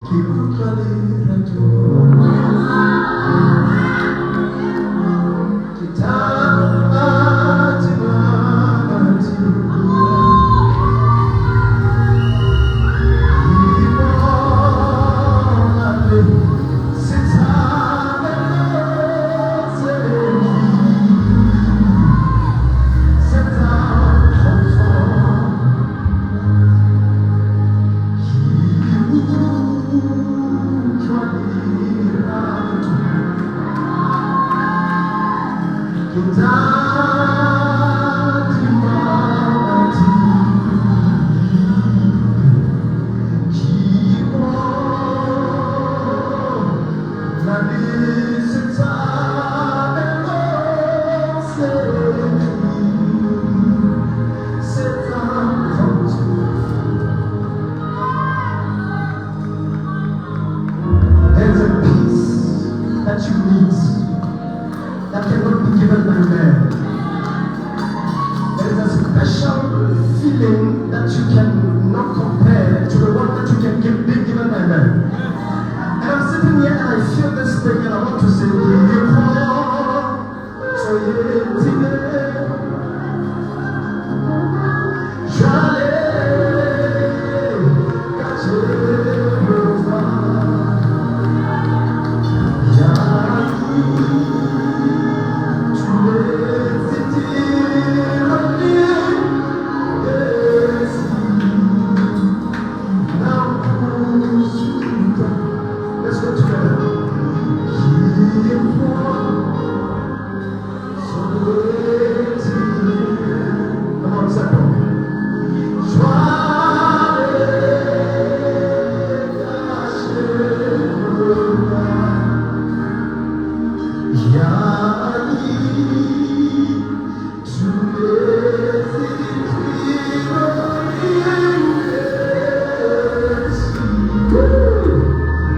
Ke utlwa lerato. Ke thate mati. Ke bona le setshabelo se se tsa kgotso. Ke utlwa lerato. Ke thate mati. Ke bona le setshabelo se se tsa kgotso. There's a peace that you need that cannot be given by man. There is a special feeling that you cannot compare to the one that you can give, be given by man. And I'm sitting here and I feel this thing and I want to say, "Ke kgotso Jwale ka Jehova, ya ituletse teroneng esi, na o suta. Let's go together. Ke kgotso Come on, Seppo. Jwale ka Jehova, ya ituletse teroneng esi,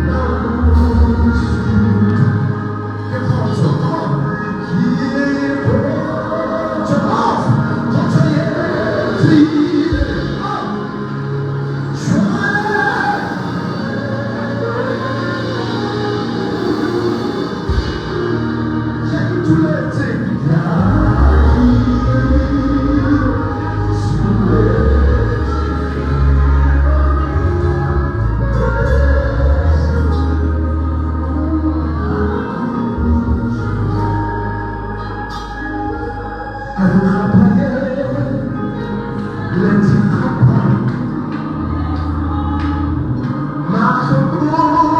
na o suta. Ke kgotso, come on. Ke kgotso, off. Kgotso e tlile. Oh. Jwale. Ya ituletse. Ya ituletse. A re kgapha le kgapha. Mahloko